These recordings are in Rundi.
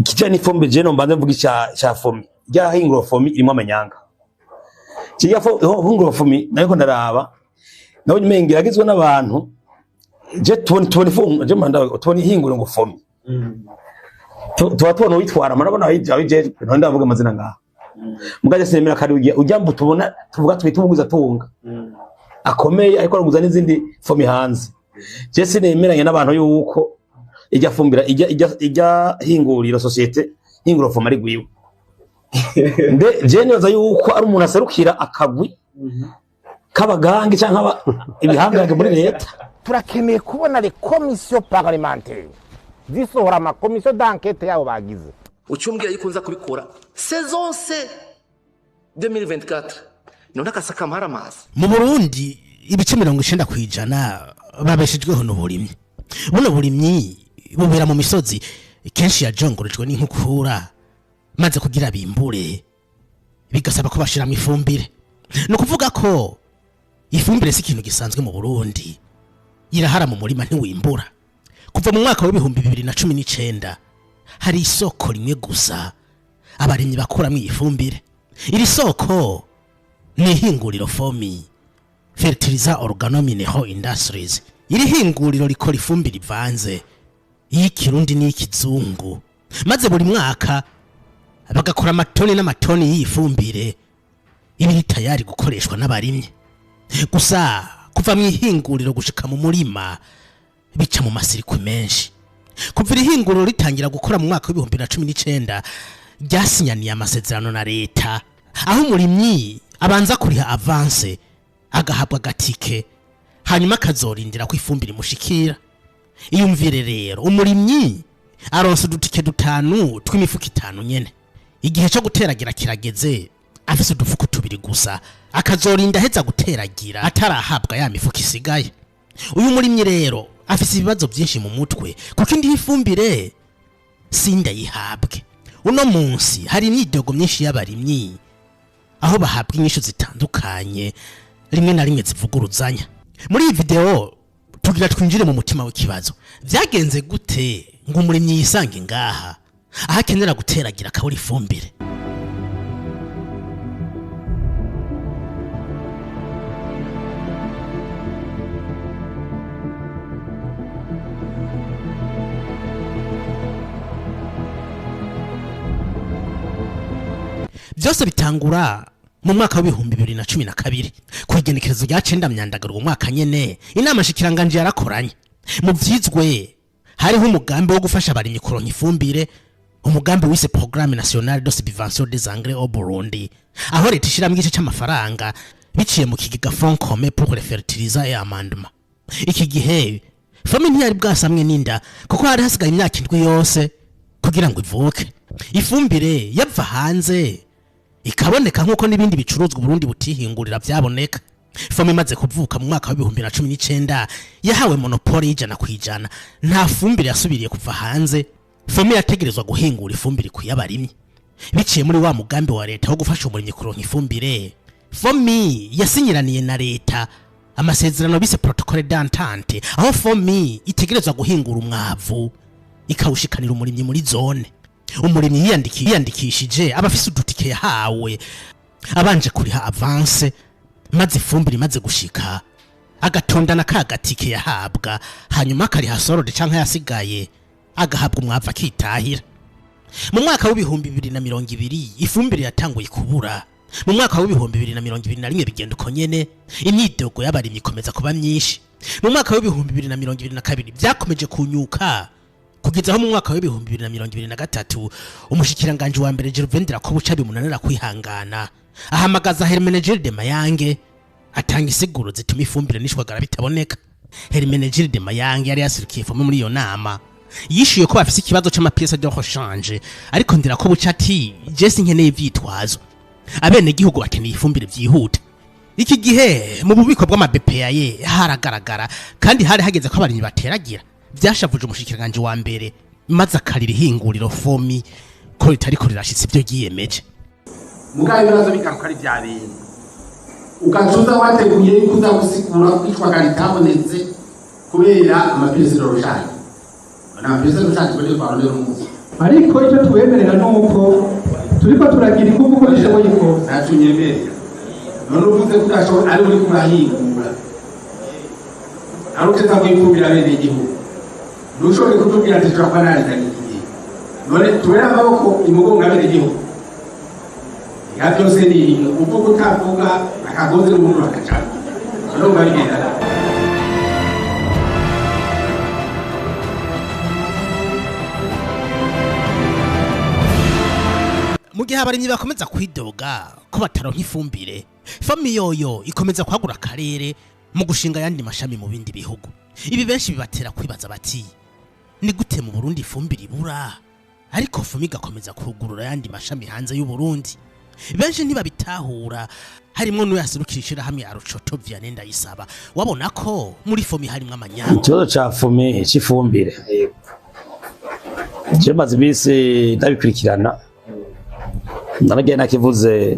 Ikijanye n'ifumbire, je nombanze mvuga ica FOMI. Rya hinguro FOMI irimwo amanyanga. Kirya hinguro FOMI nariko ndaraba, nabonye umenga iragizwe n'abantu. Je tubona ifumbire, je manda tubona ihinguro ngo FOMI. Tuba tubona uwitwara, murabona abijejwe, none ndavuga amazina ngaha. Mugaje sinemera kari ujya mbu tubona tuvuga twita umuguza tunga. Akomeye ariko araguza n'izindi FOMI hanze. Je sinemeranya n'abantu yuko ijya fumbira ijya hinguriro societe hinguro FOMI ari gwiwe. Nde je nibaza yuko ari umuntu aserukira akagwi k'abagange canke ibihangange muri leta. Turakeneye kubona les commissions parlementaires zisohora ama commission d'enquête yabo bagize. Ucumbwira yuko nza kubikora saison C 2024 none akasaka amazi. Mu Burundi ibice 90% babeshejweho n'uburimyi. Buno burimyi bubera mu misozi kenshi yajongorejwe n'inkukura, maze kugira bimbure bigasaba ko bashiramo ifumbire. No kuvuga ko ifumbire si ikintu gisanzwe mu Burundi, irahara mu murima ntiwimbura. Kuva mu mwaka w'ibihumbi 2019 hari isoko rimwe gusa abarimyi bakuramwo ifumbire. Iri soko ni ihinguriro FOMI, Fertilizer Organomineral Industries. Iri hinguriro rikora ifumbire ivanze y'ikirundi n'ikizungu, maze buri mwaka bagakora amatoni n'amatoni y'ifumbire ibiri tayari gukoreshwa n'abarimyi. Gusa kuva mu ihinguriro gushika mu murima bica mu masirikwi menshi. Kuva iri hinguriro ritangira gukora mu mwaka w'ibihumbi 2019 ryasinyaniye amasezerano na leta, aho umurimyi abanza kuriha avance agahabwa agatike, hanyuma akazorindira ko ifumbire imushikira. Iyumvire rero, umurimyi aronsa udutike dutanu tw'imifuko itanu nyene. Igihe cyo guteragira kirageze afise udufuko tubiri gusa, akazorinda aheza guteragira atarahabwa ya mifuko isigaye. Uyu murimyi rero afise ibibazo byinshi mu mutwe, kuko indi ifumbire sindayihabwe. Uno munsi hari imyidogo myinshi y'abarimyi aho bahabwa inyishu zitandukanye, rimwe na rimwe zivuguruzanya. Muri iyi video tugira twinjire mu mutima w'ikibazo. Vyagenze gute ngo umurimyi yisange ngaha aho akenera guteragira akabura ifumbire? Byose bitangura mu mwaka w'ibihumbi 2012 ku igenekerezo rya 9 Myandagaro. Umwaka nyene inama shikiranganje yarakoranye. Mu vyizwe hariho umugambi wo gufasha abarimyi kuronka ifumbire, umugambi wise Programme Nationale de Subvention des Engrais au Burundi, aho leta ishiramwo igice c'amafaranga biciye mu kigega Fonds commun pour les fertilisants et amendements. Iki gihe FOMI ntiyari bwasamwe n'inda, kuko hari hasigaye imyaka 7 yose kugira ngo ivuke. Ifumbire yava hanze ikaboneka nkuko n'ibindi bicuruzwa Burundi butihingurira byaboneka. FOMI imaze kuvuka mu mwaka wa 2019 yahawe monopole y'100%. Nta fumbire yasubiriye kuva hanze. FOMI yategerezwa guhingura ifumbire kuyabarimye biciye muri wa mugambi wa leta wo gufasha umurimyi kuronka ifumbire. FOMI yasinyiraniye na leta amasezerano bise protocole d'entente, aho FOMI itegerezwa guhingura umwavu ikawushikanira umurimyi muri zone. Umurimyi yiyandikishije aba afise udutike yahawe abanje kuriha avance, maze ifumbire imaze gushika agatondana ka gatike yahabwa, hanyuma akariha solde canke yasigaye agahabwa umwavu akitahira. Mu mwaka w'ibihumbi 2020 ifumbire yatanguye kubura. Mu mwaka w'ibihumbi 2021 bigenda uko nyene, imyidogo y'abarimyi ikomeza kuba myinshi. Mu mwaka w'ibihumbi 2022 byakomeje kunyuka, kugeza aho mu mwaka w'ibihumbi 2023 umushikiranganje wa mbere Gervais Ndirakobuca bimunanira kwihangana, ahamagaza Hermenegilde Mayange atanga isiguro zituma ifumbire n'ishwagara bitaboneka. Hermenegilde Mayange yari yasirukiye FOMI muri iyo nama, yishuye ko bafise ikibazo c'amapièces de rechange, ariko Ndirakobuca ati je sinkeneye ivyitwazo, abene gihugu bakeneye ifumbire vyihuta. Iki gihe mu bubiko bw'ama BPA haragaragara, kandi hari hageze ko abarimyi bateragira. Byashavuje umushikiranganje wa mbere, maze akarira ihinguriro FOMI ko ritariko rirashitse ibyo ryiyemeje. Mugabe ibibazo bikaruka ari bya bintu ugacuza wateguye yuko uza gusigura kwitwagara itabonetse kubera amapièces de rechange. Amapièces de rechange bari barondera umunsi. Ariko icyo tubemerera ni uko turiko turagira ingufu uko dushoboye kose. Ntacyo unyemerera. None uvuze ko udashoboye, ari uriko urahingura, ari uteza kwifumbira bene igihugu, ntushobore kutubwira ati tushobora kuba narizanye iki gihe. None tubere amaboko imugongo abene igihugu? Ega byose ni ibintu uvuga utavuga, akagozi n'ubundi bakacana. Urumva bigenda. Mu gihe abarimyi bakomeza kwidoga ko bataronka ifumbire, FOMI yoyo ikomeza kwagura akarere mu gushinga ayandi mashami mu bindi bihugu. Ibi benshi bibatera kwibaza bati: "Ni gute mu Burundi ifumbire ibura, ariko FOMI igakomeza kugurura ayandi mashami hanze y'u Burundi?" Benshi ntibabitahura, harimwo n'uyaserukira ishirahamwe Arucoto, Vianney Ndayisaba, wabona ko muri FOMI harimwo amanyanga. Ikibazo ca FOMI c'ifumbire, je maze iminsi ndabikurikirana, naragiye nakivuze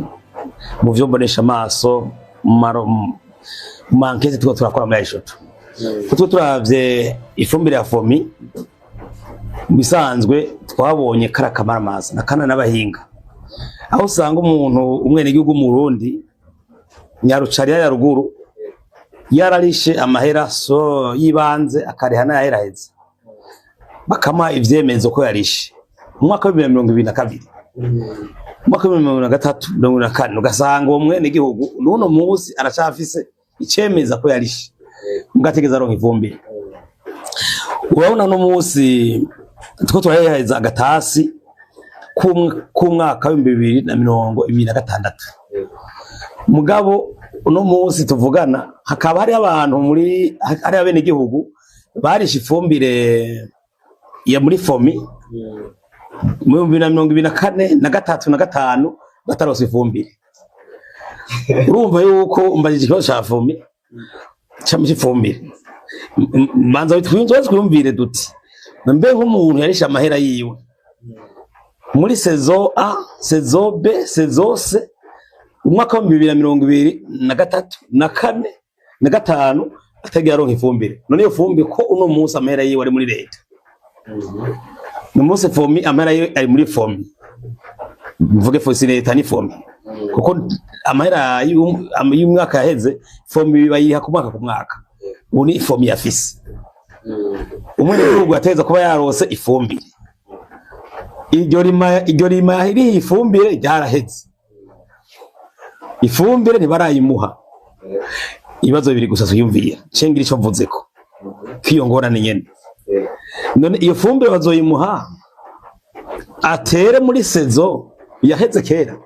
mu vyo mbonesha amaso, mu ma enquêtes tuba turakora muri ayishoto, kuko turavye ifumbire ya FOMI, mu bisanzwe twabonye kari akamaramaza nakana n'abahinga, aho usanga umuntu umwenegihugu mu Burundi nyarucariya ya ruguru yararishe amahera so yibanze, akariha n'ayaheraheza, bakamuha ivyemezo ko yarishe mu mwaka wa 2022, mu mwaka wa 2023, 2024, ugasanga uwo mwenegihugu n'uno munsi aracafise icemeza ko yarishe, mugategeza aronka ifumbire. Urabona no munsi tuko turaheraheza agatasi k'umwaka wa 2026, mugabo uno munsi tuvugana hakaba hari abantu muri hari abenegihugu barishe ifumbire ya muri FOMI mu 2024 na gatatu na gatanu batarose ifumbire. Urumva yuko umbajije ikibazo ca FOMI c'ifumbire, manza twiyumvire, twiyumvire duti: mbe nk'umuntu yarishe amahera yiwe muri saison A, saison B, saison C, umwaka wa 2023 na kane na gatanu, atagira aronka ifumbire, none iyo fumbire ko uno munsi amahera yiwe ari muri leta, uno munsi FOMI amahera yiwe ari muri FOMI, mvuge fosi leta ni FOMI, kuko amahera y'umwaka yaheze FOMI bayiha ku mwaka ku mwaka, ubu ni FOMI yafise. Umwenegihugu ateza kuba yarose ifumbire, iryo rima ririho ifumbire ryaraheze, ifumbire ntibarayimuha. Ibibazo bibiri gusa twiyumvira, cengira ico mvuzeko k'iyo ngorane nyene: none iyo fumbire bazoyimuha atere muri saison yaheze kera?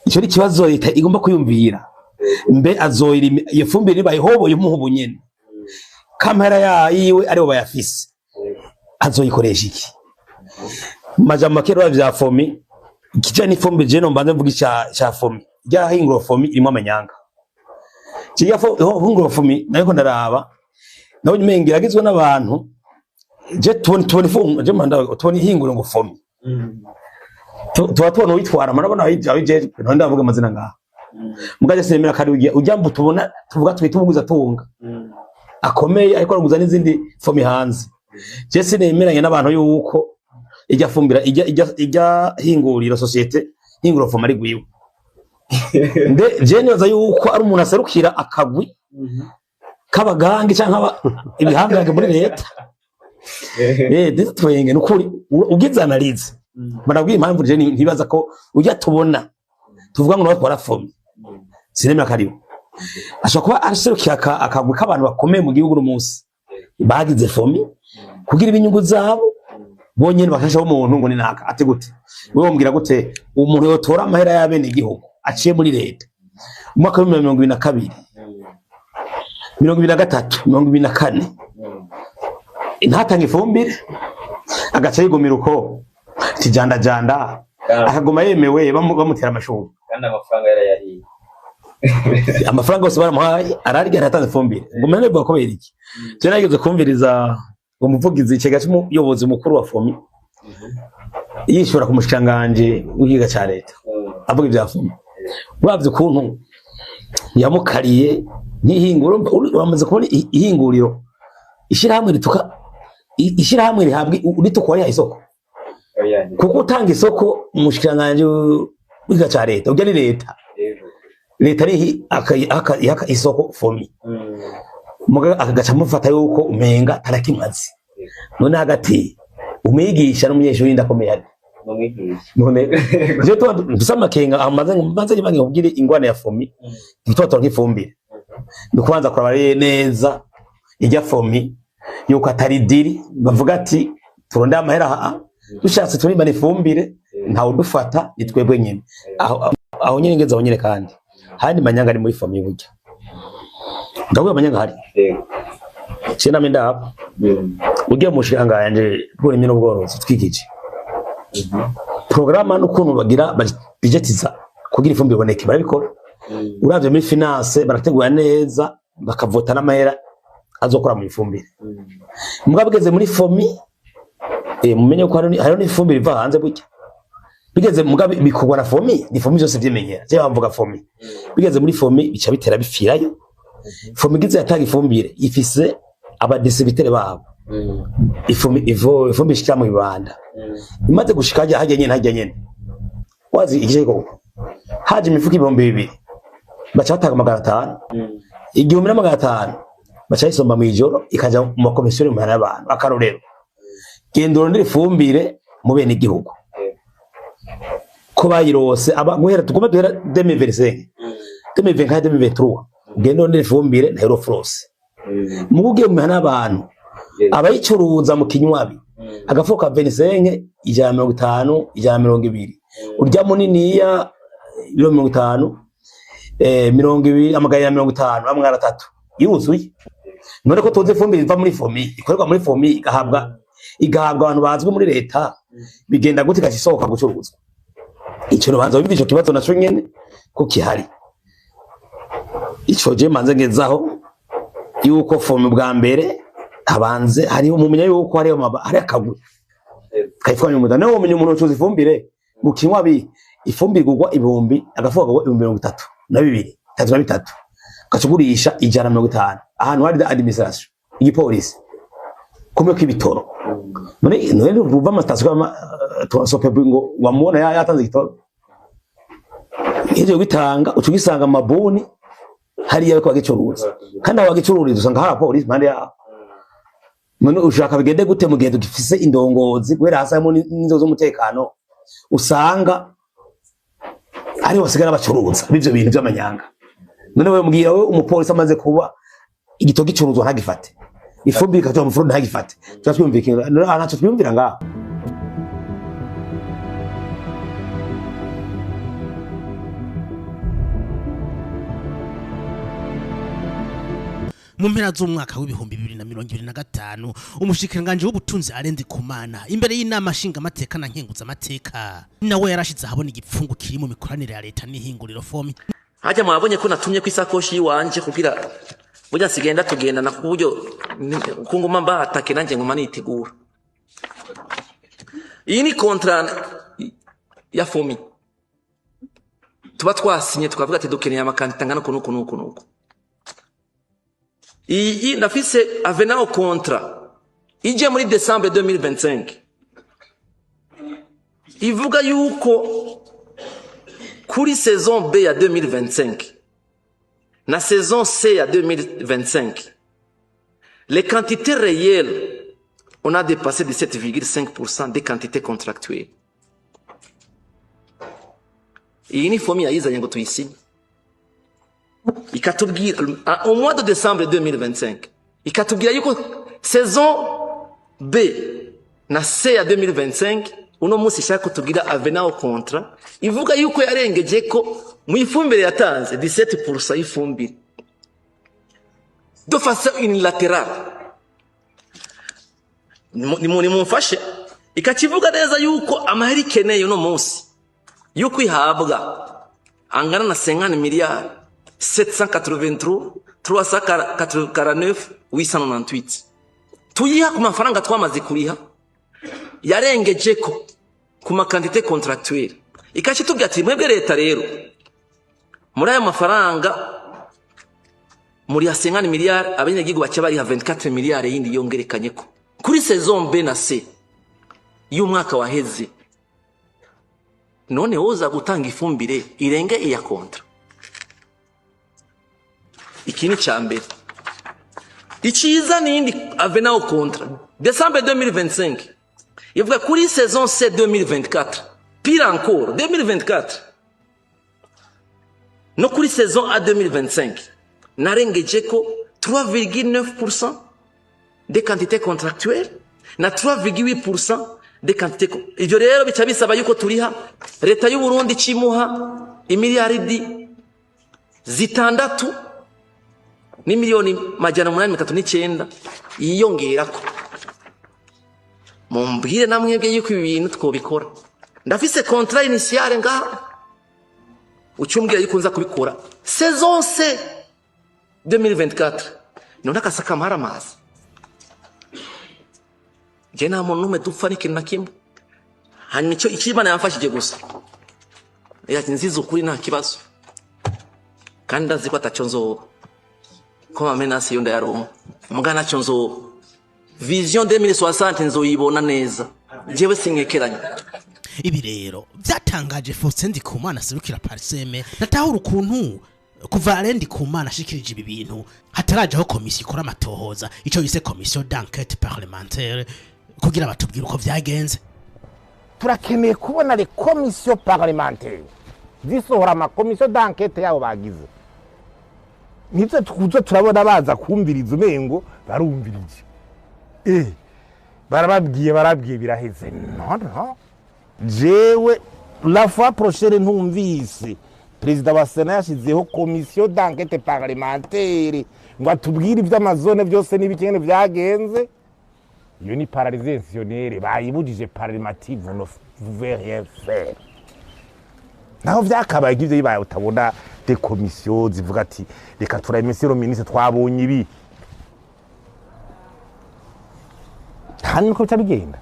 Ico ni ikibazo leta igomba kwiyumvira. Mbe azoyirima iyo fumbire nibayihoboye umuha ubu nyene, kamera yiwe aribo bayafise, azoyikoresha iki? Majambo make rero vya FOMI, ikijanye n'ifumbire, je no mbanze mvuga ica FOMI. Rya hinguro FOMI irimwo amanyanga. Kirya hinguro FOMI nariko ndaraba, nabonye umenga iragizwe n'abantu. Je tubona ifu je manda tubona ihinguro ngo FOMI, tuba tubona uwitwara, murabona abijejwe, none ndavuga amazina ngaha, mugaje sinemera kari ujya mbu tubona tuvuga twita umuguza tunga akomeye, ariko araguza n'izindi FOMI hanze. Je sinemeranya n'abantu yuko ijya fumbira ijya hinguriro société hinguro FOMI ari gwiwe. Nde je nibaza yuko ari umuntu aserukira akagwi k'abagange canke ibihangange muri leta. Ndetse twenge nukuri ugize analyse, barabwiye impamvu je ntibaza ko ujya tubona tuvuga ngo natwara FOMI, sinemera kariho. Ashobora kuba aserukira akagwi k'abantu bakomeye mu gihugu n'umunsi bagize FOMI kugira ibinyungu zabo bonyene, bakashaho umuntu ngo ni naka. Ati gute wewe wombwira gute umuntu yotora amahera y'abene igihugu aciye muri leta umwaka wa 2022, 2023, 2024, ntatange ifumbire, agaca yigumira uko tijandajanda, akaguma yemewe, bamutera amashurwe? Kandi amafaranga yarayariye. Amafaranga yose baramuhaye, ararya, ntatanze ifumbire. Ngo mene bivuga kubera iki? Je nageze kumviriza umuvugizi, ikigega cy'umuyobozi mukuru wa FOMI, yishura ku mushikanganje w'ikiga ca leta, avuga ibya FOMI. Uravye ukuntu yamukariye nk'ihinguro, uramaze kubona ihinguriro, ishirahamwe rituka, ishirahamwe rihabwa ritukwa riha isoko. Kuko utanga isoko umushikiranganje w'iga ca leta, ujya ni leta. Leta ari aka isoko FOMI. Muga akagaca mufata yuko umenga tarakimazi. None hagati umwigisha n'umunyeshuri ndakomeye ari. None je to mfise amakenga amaze maze nibange kubwira ingwane ya FOMI. Ntitwa nk'ifumbire. Nukubanza kuraba neza ijya FOMI yuko atari diri bavuga ati turonde amahera aha dushatse turimba ifumbire ntawe udufata ni twebwe nyine aho nyine ngeze aho nyine kandi handi manyanga ari muri FOMI burya ndavuga amanyanga hari cye namwe ndaba ugiye mu shinganje rw'uburimyi n'ubworozi twigije programa n'ukuntu bagira budgetiza kugira ifumbire iboneke barabikora. Uravye muri finance barategura neza bakavota n'amahera azokora mu ifumbire. Mugabo bigeze muri FOMI mumenye ko hariho n'ifumbire iva hanze burya. Bigeze mugabo bikorwa na FOMI, ni FOMI byose vyimenyera. Je bamvuga FOMI. Bigeze muri FOMI bica bitera bifirayo. FOMI igize yatanga ifumbire ifise abadistributeur babo. Ifumbire ishika mu ibanda. Imaze gushika hajya nyene. Wazi igice koko. Haje imifuko 2000. Baca batanga 500. 1500. Baca isomba mu ijoro ikaja mu makomisiyo mu y'abantu akarorero. Genda urondere ifumbire mu bene igihugu. Ko bayirose aba guhera tugomba duhera 2025. 2024 2023. Genda urondere ifumbire na Eurofrost. Mugugiye mu mihana y'abantu abayicuruza mu kinywabi. Agafuko ka 25 150 120. Urya muniniya ibiro 50 20 amagana 50 amwe atatu. Yuzuye. None ko tuzi ifumbire iva muri FOMI ikorerwa muri FOMI igahabwa abantu bazwi muri leta bigenda gute igasohoka gucuruzwa. Ico rubanza bivye ico kibazo naco nyene ko kihari. Ico je manze ngezaho yuko FOMI bwa mbere habanze hariho mumenya yuko hariho hari akagwi kayifanya umuda nawe umenya umuntu ucuza ifumbire mu kinywabi ifumbire igurwa ibihumbi agafuko kagurwa 32 33 kacugurisha 150 ahantu hari administration igipolisi kumwe kw'ibitoro. None none ruva amatasiyo sope ngo wamubona yatanze igitoro ivyo bitanga ucugisanga amabuni hariya ariko bagicuruza kandi abo bagicururiza usanga hari abapolisi impande yaho. None ushaka bigende gute mu gihe dufise indongozi guhera hasi harimo n'inzego z'umutekano usanga ari basigara bacuruza b'ivyo bintu vy'amanyanga. None wewe mbwira wewe umupolisi amaze kuba igito gicuruzwa ntagifate ifumbire ikajya mu furundi ntagifate turatwumvikana ntacyo twiyumvira ngaho. Mu mpera z'umwaka w'ibihumbi 2025 umushikiranganje w'ubutunzi Arenzi Kumana imbere y'inama nshinga amateka na nkenguza amateka nawe yarashize ahabona igipfungu kiri mu mikoranire ya leta n'ihinguriro FOMI. Hajya mwabonye ko natumye ku isakoshi yiwanje kugira burya sigenda tugenda na kuburyo kunguma mbatake nanje nguma nitegura. Iyi ni contrat ya FOMI tuba twasinye tukavuga ati dukeneye amakantita ngana kuno kuno kuno. Iyi ndafise avenant au contrat ije muri December 2025 ivuga yuko kuri saison B ya 2025 na saison C ya 2025 les quantités réelles on a dépassé 17,5% des quantités contractuelles. Iyi ni FOMI yayizanye ngo tuyisinye ikatubwira au mois de décembre 2025 ikatubwira yuko saison B na C ya 2025 uno munsi ishaka kutubwira avenant au contrat ivuga yuko yarengeje ko mu ifumbire yatanze 17% y'ifumbire de façon unilatérale. Ni mumfashe ikakivuga neza yuko amahera ikeneye uno munsi yuko ihabwa angana na 50 miliyari 783 349 898 tuyiha ku mafaranga twamaze kuriha yarengeje ko ku makantite contractuelle. Ikaci tubwira ati mwebwe leta rero muri ayo mafaranga muri ya 50 miliyari abanyagihugu baca bariha 24 miliyari yindi yongerekanye ko kuri saison B na C. Y'umwaka waheze. None woza gutanga ifumbire irenge iya contrat? Iki ni cya mbere. Iciza n'iyindi avenant au contrat, décembre 2025, ivuga kuri saison C 2024, pire encore 2024 no kuri saison A 2025, narengeje ko 3,9% des quantités contractuelles na 3,8% des quantités. Ivyo rero bica bisaba yuko turiha leta y'u Burundi cimuha imiliyaridi 6 n'imiliyoni 839 yiyongerako. Mumbwire namwebwe yuko ibi bintu twobikora. Ndafise contrat initiale ngaha, ucumbwira yuko nza kubikora saison C 2024. None akasaka amazi, je nta muntu n'umwe dupfa n'ikintu na kimwe. Hanyuma icyo Imana yamfashije gusa, ati nziza ukuri, nta kibazo, kandi ndazi ko ataco nzoba, ko ama menaces yo ndayaronka, muga ntacyo nzoba. Vision 2060 nzoyibona neza, jewe sinkekeranya. Ibi rero byatangaje Faustin Ndikumana aserukira PARCEM. Natahura ukuntu kuva Alain Ndikumana ashikirije ibi bintu hatarajaho komisiyo ikora amatohoza, ico yise commission d'enquête parlementaire, kugira batubwire uko vyagenze. Turakeneye kubona les commissions parlementaires zisohora ama commissions d'enquête yabo bagize. Nivyo tukuza turabona baza kumviriza, umengo barumvirije, barababwiye, barabwiye, biraheze. Non, non, jewe la fois prochaine ntumvise perezida wa sena yashizeho commission d'enquête parlementaire ngo atubwire ivy'ama zones byose n'ibikene vyagenze, iyo ni paralysie institutionnelle bayibujije. Parlementaire ne pouvait rien faire. Naho vyakabaye nk'ivyo bibaye, utabona des commissions zivuga ati: "Reka turabe, monsieur le ministre, twabonye ibi." Hano niko bica bigenda.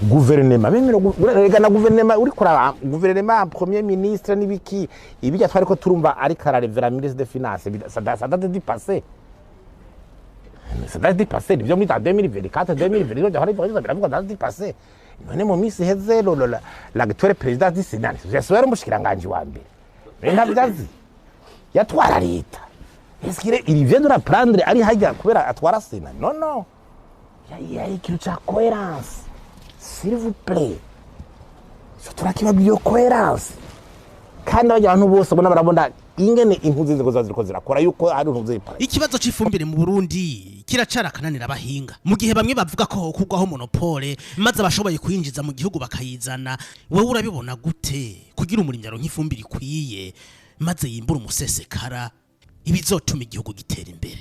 Guverinema bemera, rega na guverinema uri kuraba, guverinema, premier ministre n'ibiki, ibijya twariko turumva ariko ararevera ministre de finance, ça date du passé, ça date du passé. Nivyo muri 2024, 2022 byahora bivuga, biravuga, date du passé. None mu minsi iheze l'actuel président du Sénat yasubira umushikiranganji wa mbere, none ntabyo yatwara leta? Est-ce qu'il il vient de la prendre ari hajya kubera atwara Sénat? Non, non, il y a ikintu ca cohérence, s'il vous plaît. So turakibabwiye iyo cohérence, kandi abantu bose ubona barabona ingene impuzu ziriko ziriko zirakora, yuko ari impuzu zipara. Ikibazo c'ifumbire mu Burundi kiracara akananira abahinga. Mu gihe bamwe bavuga ko hokugwaho monopole, maze abashoboye kuyinjiza mu gihugu bakayizana, wowe urabibona gute kugira umurimyi aronke ifumbire ikwiye maze yimbura umusesekara, ibizotuma igihugu gitera imbere?